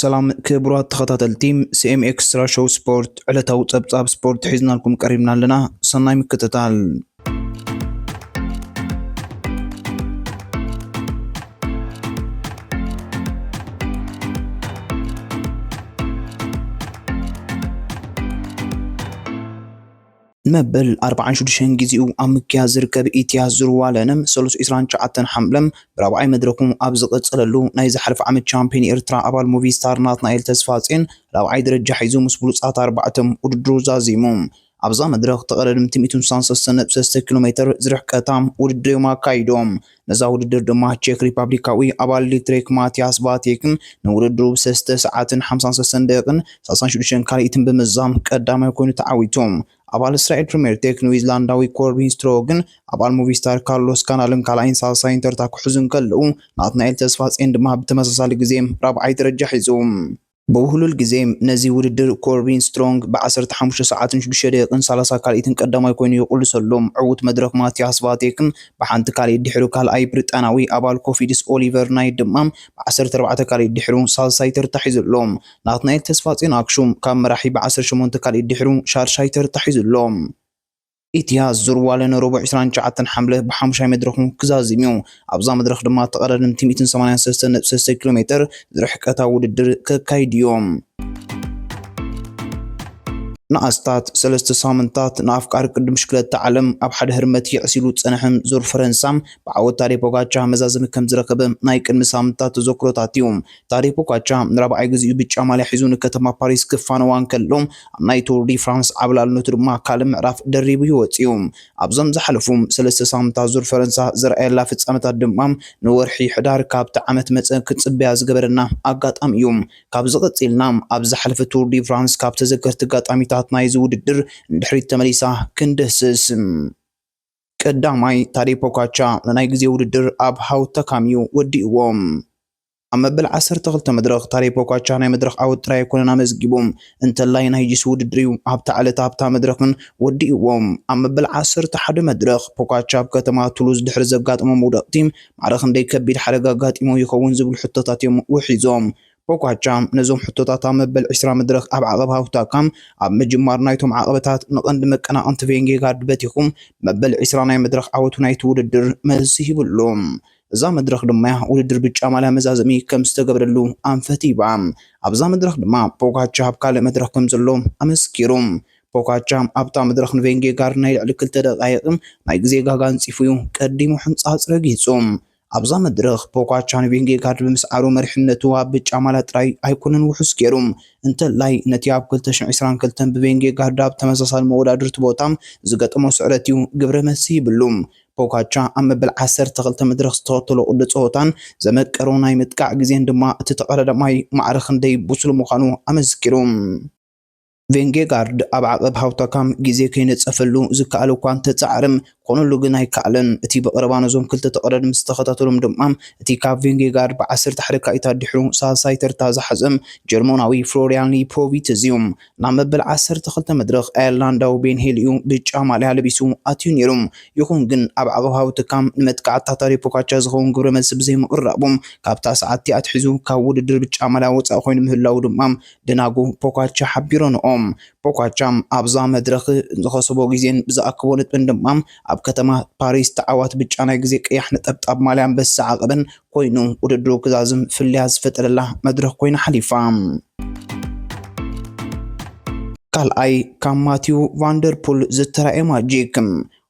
ሰላም ክቡራት ተኸታተልቲ ሲኤም ኤክስትራ ሾው ስፖርት፣ ዕለታዊ ጸብጻብ ስፖርት ሒዝናልኩም ቀሪብና ኣለና። ሰናይ ምክትታል። ንመበል ኣርባዓን ሽዱሽተን ግዜኡ ኣብ ምክያድ ዝርከብ ኢትያስ ዙርዋለንም ሰሉስ ዕስራን ትሽዓተን ሓምለ ብራብዓይ መድረኹ ኣብ ዝቐጸለሉ ናይ ዝሓለፈ ዓመት ቻምፒዮን ኤርትራ ኣባል ሙቪስታር ናትናኤል ተስፋጼን ራብዓይ ደረጃ ሒዙ ምስ ብሉጻት ኣርባዕተ ውድድሩ ዛዚሙ። ኣብዛ መድረኽ ተቐዳደምቲ ሚእትን ስሳን ሰለስተን ነጥቢ ሰለስተ ኪሎ ሜትር ዝርሕቀታ ውድድር እዮም ኣካይዶም። ነዛ ውድድር ድማ ቼክ ሪፓብሊካዊ ኣባል ሊትሬክ ማቲያስ ቫቴክን ንውድድሩ ብሰለስተ ሰዓትን ሓምሳን ሰለስተን ደቂቕን ሰላሳን ሽዱሽተን ካልኢትን ብምዛም ቀዳማይ ኮይኑ ተዓዊቱ። ኣባል እስራኤል ፕሪምየር ቴክ ኒውዚላንዳዊ ኮርቢን ስትሮግን ኣባል ሙቪስታር ካርሎስ ካናልን ካልኣይን ሳልሳይን ተርታ ክሕዙ እንከለዉ፣ ናትናኤል ተስፋጼን ድማ ብተመሳሳሊ ግዜ ራብዓይ ደረጃ ሒዙ። ብውህሉል ግዜ ነዚ ውድድር ኮርቢን ስትሮንግ ብ ዓሰርተ ሓሙሽተ ሰዓትን ሽዱሽተ ደቂቕን ሰላሳ ካልኢትን ቀዳማይ ኮይኑ ይቕልሰሎም። ዕዉት መድረኽ ማቲያስ ቫቴክን ብሓንቲ ካልኢት ድሕሩ ካልኣይ ብሪጣናዊ ኣባል ኮፊድስ ኦሊቨር ናይት ድማ ብ ዓሰርተ ኣርባዕተ ካልኢት ድሕሩ ሳልሳይ ተርታ ሒዙሎም። ናትናኤል ተስፋጼን ኣክሹም ካብ መራሒ ብ ዓሰርተ ሸሞንተ ካልኢት ድሕሩ ሻድሻይ ተርታ ሒዙሎም። ኢትያስ ዙርዋለ ንረቡዕ ዕስራን ትሽዓተን ሓምለ ብሓሙሻይ መድረኹ ክዛዝም እዩ። ኣብዛ መድረኽ ድማ ተቐዳደምቲ ሚእትን ሰማንያን ሰለስተን ነጥቢ ሰለስተ ኪሎ ሜትር ዝርሕቀታ ውድድር ከካይዱ እዮም። ንኣስታት ሰለስተ ሳምንታት ንኣፍቃሪ ቅድም ብሽክለታ ዓለም ኣብ ሓደ ህርመት የዕሲሉ ዝጸንሐ ዙር ፈረንሳ ብዓወት ታዴ ፖጋቻ መዛዘሚ ከም ዝረኸበ ናይ ቅድሚ ሳምንታት ተዘክሮታት እዩ። ታዴ ፖጋቻ ንራብዓይ ግዜኡ ብጫ ማልያ ሒዙ ንከተማ ፓሪስ ክፋነዋ እንከሎ፣ ኣብ ናይ ቱር ዲ ፍራንስ ዓብላልነቱ ድማ ካልእ ምዕራፍ ደሪቡ እዩ ወጺኡ። ኣብዞም ዝሓለፉ ሰለስተ ሳምንታት ዙር ፈረንሳ ዘርኣየላ ፍጻመታት ድማ ንወርሒ ሕዳር ካብቲ ዓመት መጸ ክንጽበያ ዝገበረና ኣጋጣሚ እዩ። ካብዚ ቀጺልና ኣብ ዝሓለፈ ቱር ዲ ፍራንስ ካብ ተዘከርቲ ኣጋጣሚታት ናይዚ ውድድር ንድሕሪት ተመሊሳ ክንድህስስ። ቀዳማይ፣ ታዴ ፖጋቻ ንናይ ግዜ ውድድር ኣብ ሃውተካም እዩ ወዲእዎ። ኣብ መበል ዓሰርተ ክልተ መድረኽ ታዴ ፖጋቻ ናይ መድረኽ ዓወት ጥራይ ኣይኮነን ኣመዝጊቡ፣ እንተላይ ናይ ጅስ ውድድር እዩ ኣብታ ዕለት ኣብታ መድረኽን ወዲእዎ። ኣብ መበል ዓሰርተ ሓደ መድረኽ ፖጋቻ ኣብ ከተማ ቱሉዝ ድሕሪ ዘጋጠሞ መውደቕቲ ማዕረ ክንደይ ከቢድ ሓደጋ ኣጋጢሞ ይኸውን ዝብሉ ሕቶታት እዮም ውሒዞም። ፖጋቻ ነዞም ሕቶታት ኣብ መበል ዕስራ መድረኽ ኣብ ዓቐብ ሃውታካም ኣብ ምጅማር ናይቶም ዓቐበታት ንቐንዲ መቀናቐንቲ ቬንጌጋርድ በቲኹ መበል ዕስራ ናይ መድረኽ ዓወቱ ናይቲ ውድድር መልሲ ሂብሉ። እዛ መድረኽ ድማ ውድድር ብጫ ማልያ መዛዘሚ ከም ዝተገብረሉ ኣንፈት ሂባ። ኣብዛ መድረኽ ድማ ፖጋቻ ኣብ ካልእ መድረኽ ከም ዘሎ ኣመስኪሩ። ፖጋቻ ኣብታ መድረኽ ንቬንጌጋርድ ናይ ልዕሊ ክልተ ደቃይቕ ናይ ግዜ ጋጋ ኣንጺፉ እዩ ቀዲሙ ሕንጻጽ ረጊጹ። ኣብዛ መድረኽ ፖጋቻ ንቬንጌጋርድ ብምስዓሩ መሪሕነቱ ኣብ ብጫ ማልያ ጥራይ ኣይኮነን ውሑስ ገይሩ፣ እንተላይ ነቲ ኣብ ክልተ ሽሕን ዕስራን ክልተን ብቬንጌጋርድ ኣብ ተመሳሳሊ መወዳድርቲ ቦታ ዝገጠሞ ስዕረት እዩ ግብረ መልሲ ይብሉ። ፖጋቻ ኣብ መበል ዓሰርተ ክልተ መድረኽ ዝተኸተሎ ቅዲ ጸወታን ዘመቀሮ ናይ ምጥቃዕ ግዜን ድማ እቲ ተቐዳዳማይ ማዕረ ክንደይ ብሱል ምዃኑ ኣመስኪሩ። ቬንጌጋርድ ኣብ ዓቐብ ሃውታካም ግዜ ከይነጸፈሉ ዝከኣለ እኳ እንተጸዓረ፣ ክኾነሉ ግን ኣይከኣለን። እቲ ብቐረባ ነዞም ክልተ ተቐዳደምቲ ዝተኸታተሎም ድማ እቲ ካብ ቬንጌጋርድ ብ ዓሰርተ ሓደ ካልኢታት ድሕሩ ሳልሳይ ተርታ ዝሓዘ ጀርመናዊ ፍሎሪያን ሊፖቪትዝ እዩ። ናብ መበል ዓሰርተ ክልተ መድረኽ ኣየርላንዳዊ ቤን ሄል እዩ ብጫ ማልያ ለቢሱ ኣትዩ ነይሩ። ይኹን ግን ኣብ ዓቐብ ሃውታካም ንመጥቃዕታ ታዴ ፖጋቻ ዝኸውን ግብረ መልሲ ብዘይምቕራቡ ካብታ ሰዓት እቲኣ ኣትሒዙ ካብ ውድድር ብጫ ማልያ ወጻኢ ኮይኑ ምህላዉ ድማ ደናጉ ፖጋቻ ሓቢሮንኦም። ፖጋቻ ኣብዛ መድረኽ ዝኸሰቦ ግዜን ብዝኣከቦ ነጥብን ድማ ኣብ ከተማ ፓሪስ ተዓዋቲ ብጫ ናይ ግዜ ቀያሕ ነጠብጣብ ማልያ ኣንበሳ ዓቐብን ኮይኑ ውድድሩ ክዛዝም ፍልልያት ዝፈጠረላ መድረኽ ኮይና ሓሊፋ። ካልኣይ፣ ካብ ማቲው ቫንደርፑል ዝተራእየ ማጂክ።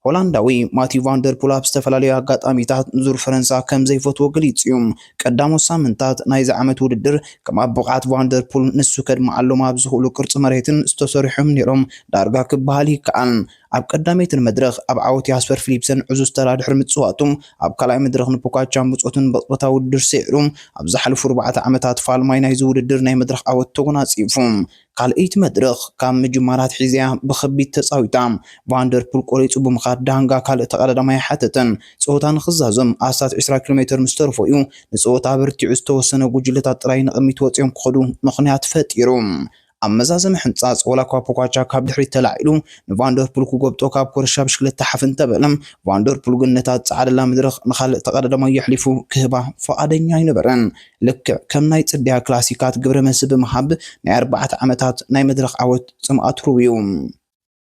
ሆላንዳዊ ማቲው ቫንደርፑል ኣብ ዝተፈላለዩ ኣጋጣሚታት ንዙር ፈረንሳ ከም ዘይፈትዎ ገሊጹ እዩ። ቀዳሞት ሳምንታት ናይዚ ዓመት ውድድር ከም ኣብ ብቕዓት ቫንደርፑል ንሱ ከድምዓሎም ኣብ ዝኽእሉ ቅርጺ መሬትን ዝተሰርሑ እዮም ነይሮም ዳርጋ ክበሃል ይከኣል። ኣብ ቀዳመይቲ መድረኽ ኣብ ዓወት ያስፐር ፊሊፕሰን ዕዙዝ ተራ ድሕሪ ምጽዋቱ፣ ኣብ ካልኣይ መድረኽ ንፖጋቻ ብጾትን ብቕጥታ ውድድር ስዒሩ፣ ኣብ ዝሓለፉ ኣርባዕተ ዓመታት ፋልማይ ናይዚ ውድድር ናይ መድረኽ ዓወት ተጎናጺፉ። ካልኣይቲ መድረኽ ካብ ምጅማራ ኣትሒዛ'ያ ብኸቢድ ተጻዊታ። ቫንደርፑል ቆሪጹ ብምኻድ ዳንጋ ካልእ ተቐዳዳማይ ኣይሓተተን። ጸወታ ንኽዛዘም ኣስታት ዕስራ ኪሎ ሜትር ምስ ተረፎ እዩ ንጸወታ ኣበርቲዑ ዝተወሰነ ጉጅለታት ጥራይ ንቕድሚት ወጺኦም ክኸዱ ምኽንያት ፈጢሩ። ኣብ መዛዘሚ ሕንጻጽ፣ ዋላ እኳ ፖጋቻር ካብ ድሕሪት ተላዒሉ ንቫንደርፑል ክጎብጦ ካብ ኮርሻ ብሽክለታ ሓፍ እንተበለ፣ ቫንደርፑል ግን ነታ ዝጸዓደላ መድረኽ ንኻልእ ተቐዳዳማይ የሕሊፉ ክህባ ፍቓደኛ ኣይነበረን። ልክዕ ከም ናይ ጽድያ ክላሲካት ግብረ መልሲ ብምሃብ፣ ናይ ኣርባዕተ ዓመታት ናይ መድረኽ ዓወት ጽምኣት ርውዩ።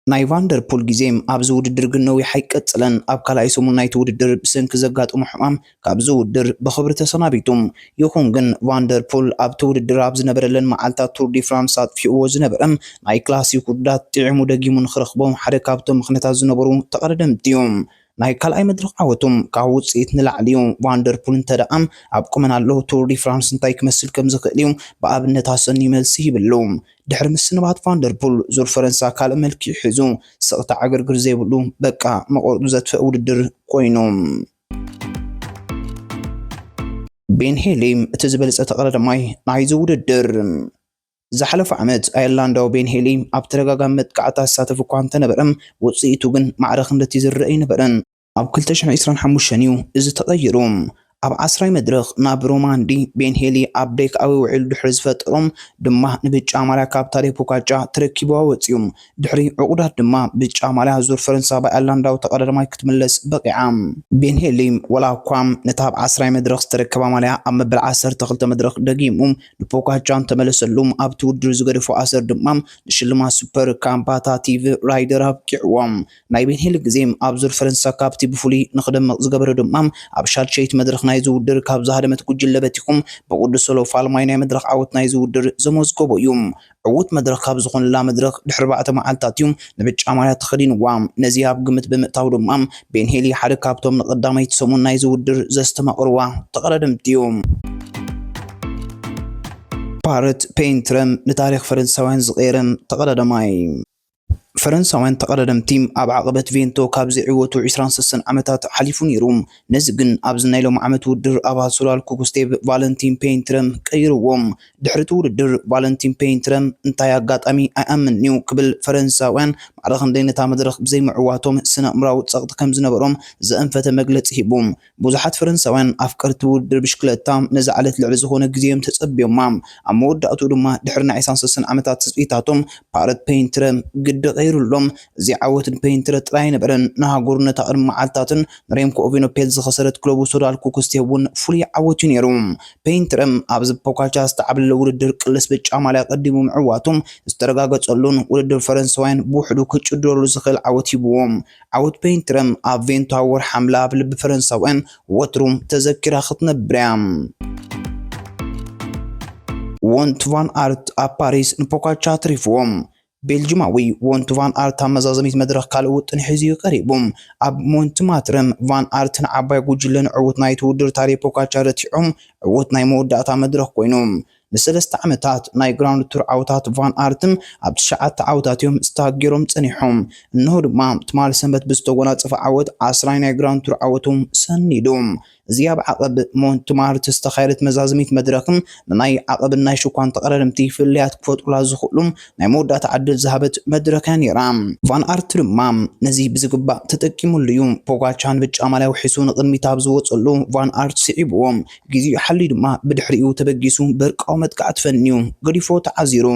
ናይ ቫንደርፑል ግዜ ኣብዚ ውድድር ግን ነዊሕ ኣይቀጸለን። ኣብ ካልኣይ ሰሙን ናይቲ ውድድር ብሰንኪ ዘጋጠሞ ሕማም ካብዚ ውድድር ብኽብሪ ተሰናቢቱ። ይኹን ግን ቫንደርፑል ኣብቲ ውድድር ኣብ ዝነበረለን መዓልታት ቱር ዲ ፍራንስ ኣጥፊእዎ ዝነበረ ናይ ክላሲክ ውርደት ጥዒሙ ደጊሙ ንኽረኽቦ ሓደ ካብቶም ምኽንያታት ዝነበሩ ተቐዳደምቲ እዩ። ናይ ካልኣይ መድረኽ ዓወቱ ካብ ውጽኢት ንላዕሊ እዩ። ቫንደርፑል እንተደኣ ኣብ ቁመና ኣሎ፣ ቱር ዲ ፍራንስ እንታይ ክመስል ከም ዝኽእል እዩ ብኣብነት ኣሰንዩ መልሲ ይህበሉ። ድሕሪ ምስንባት ቫንደርፑል፣ ዙር ፈረንሳ ካልእ መልክዕ ሒዙ፣ ስቕታ ዕግርግር ዘይብሉ፣ በቃ መቐርጡ ዘጥፍእ ውድድር ኮይኑ። ቤን ሄሊ እቲ ዝበለጸ ተቐዳዳማይ ናይዚ ውድድር። ዝሓለፈ ዓመት ኣየርላንዳዊ ቤን ሄሊ ኣብ ተደጋጋሚ መጥቃዕታት ዝሳተፍ እኳ እንተነበረ፣ ውጽኢቱ ግን ማዕረ ክንድቲ ዝረአ ኣይነበረን። ኣብ ክልተ ሽሕን ዕስራን ሓሙሽተን እዩ እዚ ተቐይሩ። ኣብ ዓስራይ መድረኽ ናብ ሮማንዲ፣ ቤን ሄሊ ኣብ ብሬክ ኣዌ ውዒሉ ድሕሪ ዝፈጠሮም ድማ ንብጫ ማልያ ካብ ታዴ ፖጋቻር ተረኪብዋ ወጺኡ። ድሕሪ ዕቑዳት ድማ ብጫ ማልያ ዙር ፈረንሳ ብኣየርላንዳዊ ተቐዳዳማይ ክትምለስ በቒዓ። ቤን ሄሊ ዋላ እኳ ነታ ኣብ ዓስራይ መድረኽ ዝተረከባ ማልያ ኣብ መበል ዓሰርተ ክልተ መድረኽ ደጊሙ ንፖጋቻር እንተመለሰሉ፣ ኣብቲ ውድድር ዝገደፎ ኣሰር ድማ ንሽልማት ሱፐር ካምፓታቲቭ ራይደር ኣብቂዕዎ። ናይ ቤን ሄሊ ግዜ ኣብ ዙር ፈረንሳ ካብቲ ብፍሉይ ንኽደምቕ ዝገበረ ድማ ኣብ ሻድሸይቲ መድረኽ ናይዚ ውድድር ካብ ዝሃደመት ጉጅለ በቲኹ ብቕዱስ ሶሎ ፋልማይ ናይ መድረኽ ዓወት ናይዚ ውድድር ዘመዝገቦ እዩ። ዕዉት መድረኽ ካብ ዝኾነላ መድረኽ ድሕሪ ኣርባዕተ መዓልታት እዩ ንብጫ ማልያ ተኸዲንዋ። ነዚ ኣብ ግምት ብምእታው ድማ ቤን ሄሊ ሓደ ካብቶም ንቐዳመይቲ ሰሙን ናይዚ ውድድር ዘስተማቕርዋ ተቐዳደምቲ እዩ። ፓረት ፔይንትረም ንታሪኽ ፈረንሳውያን ዝቐየረ ተቐዳዳማይ። ፈረንሳውያን ተቐዳደምቲ ኣብ ዓቐበት ቬንቶ ካብ ዘይዕወቱ ዕስራን ሰለስተን ዓመታት ሓሊፉ ነይሩ። ነዚ ግን ኣብዚ ናይ ሎሚ ዓመት ውድድር ኣባል ሶላል ኩክስቴፕ ቫለንቲን ፔይንትረም ቀይርዎም። ድሕሪ እቲ ውድድር ቫለንቲን ፔይንትረም እንታይ ኣጋጣሚ ኣይኣምንን'ዩ ክብል ፈረንሳውያን ማዕረ ክንደይ ነታ መድረኽ ብዘይምዕዋቶም ስነ ኣእምራዊ ጸቕጢ ከም ዝነበሮም ዘእንፈተ መግለጺ ሂቡ። ብዙሓት ፈረንሳውያን ኣፍቀርቲ ውድድር ብሽክለታ ነዛ ዕለት ልዕሊ ዝኾነ ግዜ እዮም ተጸብዮማ። ኣብ መወዳእትኡ ድማ ድሕሪ ናይ ዕስራን ሰለስተን ዓመታት ትጽቢታቶም ፓረት ፔይንትረ ግዲ ቀይሩሎም። እዚ ዓወት ንፔይንትረ ጥራይ ኣይነበረን፣ ንሃገሩ ነታ ቅድሚ መዓልታትን ንሬምኮ ኦቬኖፔል ዝኸሰረት ክለቡ ሶዳል ኩክስቴፕ እውን ፍሉይ ዓወት እዩ ነይሩ። ፔይንትረ ኣብዚ ፖጋቻር ዝተዓብለለ ውድድር ቅልስ ብጫ ማልያ ቀዲሙ ምዕዋቱ ዝተረጋገጸሉን ውድድር ፈረንሳውያን ብውሕዱ ክጭድረሉ ዝኽእል ዓወት ሂብዎም። ዓወት ፔይንትረም ኣብ ቬንቶ ኣብ ወርሒ ሓምለ ኣብ ልቢ ፈረንሳውያን ወትሩ ተዘኪራ ክትነብር እያ። ወንት ቫን ኣርት ኣብ ፓሪስ ንፖጋቻር ኣትሪፍዎም። ቤልጂማዊ ወንት ቫን ኣርት ኣብ መዛዘሚት መድረኽ ካልእ ውጥን ሒዙ እዩ ቀሪቡ። ኣብ ሞንትማትረም ቫን ኣርትን ዓባይ ጉጅለን ዕዉት ናይቲ ውድድር ታዴ ፖጋቻር ረቲዖም ዕዉት ናይ መወዳእታ መድረኽ ኮይኑ። ንሰለስተ ዓመታት ናይ ግራንድ ቱር ዓወታት ቫን ኣርት ኣብ ትሽዓተ ዓወታት እዮም ስታክ ገይሮም ጸኒሖም። እንሆ ድማ ትማሊ ሰንበት ብዝተጎናጸፈ ዓወት ዓስራይ ናይ ግራንድ ቱር ዓወቱ ሰኒዱ። እዚ ኣብ ዓቐብ ሞንትማርት ዝተኻየደት መዛዘሚት መድረኽ ንናይ ዓቐብን ናይ ሽኳን ተቐዳደምቲ ፍልልያት ክፈጥሩላ ዝኽእሉ ናይ መወዳእታ ዕድል ዝሃበት መድረኽ እያ ነይራ። ቫን ኣርት ድማ ነዚ ብዝግባእ ተጠቂሙሉ እዩ። ፖጋቻር ንብጫ ማልያ ውሒሱ ንቕድሚት ኣብ ዝወጸሉ ቫን ኣርት ስዒብዎ። ግዜኡ ሓልዩ ድማ ብድሕሪኡ ተበጊሱ በርቃዊ መጥቃዕቲ ፈንዩ ገዲፎ ተዓዚሩ።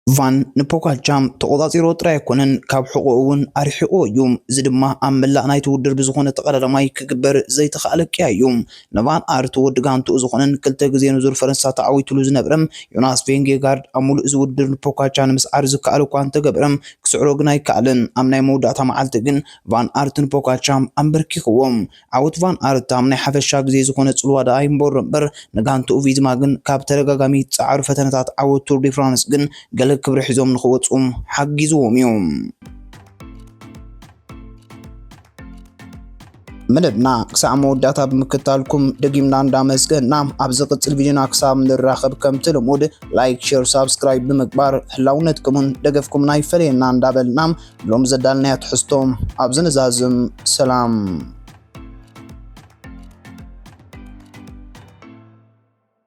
ቫን ንፖጋቻር ተቖጻጺርዎ ጥራይ ኣይኮነን፣ ካብ ሕቖኡ እውን ኣርሒቕዎ እዩ። እዚ ድማ ኣብ መላእ ናይቲ ውድድር ብዝኾነ ተቐዳዳማይ ክግበር ዘይተኻእለ ቅያ እዩ። ንቫን ኣርት ወዲ ጋንትኡ ዝኾነን ክልተ ግዜ ንዙር ፈረንሳ ተዓዊትሉ ዝነበረ ዮናስ ቬንጌጋርድ ኣብ ሙሉእ እዚ ውድድር ንፖጋቻር ንምስዓር ዝከኣል እኳ እንተገበረ፣ ክስዕሮ ግን ኣይከኣለን። ኣብ ናይ መወዳእታ መዓልቲ ግን ቫን ኣርት ንፖጋቻር ኣንበርኪኽዎም። ዓወት ቫን ኣርት ኣብ ናይ ሓፈሻ ግዜ ዝኾነ ጽልዋ ደኣ ኣይንበሮ እምበር፣ ንጋንትኡ ቪዝማ ግን ካብ ተደጋጋሚ ጻዕሩ ፈተነታት ዓወት ቱር ዲ ፍራንስ ግን ገለ ክብሪ ሒዞም ንኽወጹ ሓጊዝዎም እዩ። መደብና ክሳዕ መወዳእታ ብምክታልኩም ደጊምና እንዳመስገና፣ ኣብ ዝቕጽል ቪድዮና ክሳብ ንራኸብ ከምቲ ልሙድ ላይክ፣ ሼር፣ ሳብስክራይብ ብምግባር ህላውነትኩምን ደገፍኩምን ኣይፈለየና እንዳበልና፣ ሎም ዘዳልናያ ትሕዝቶ ኣብዚ ንዛዝም። ሰላም።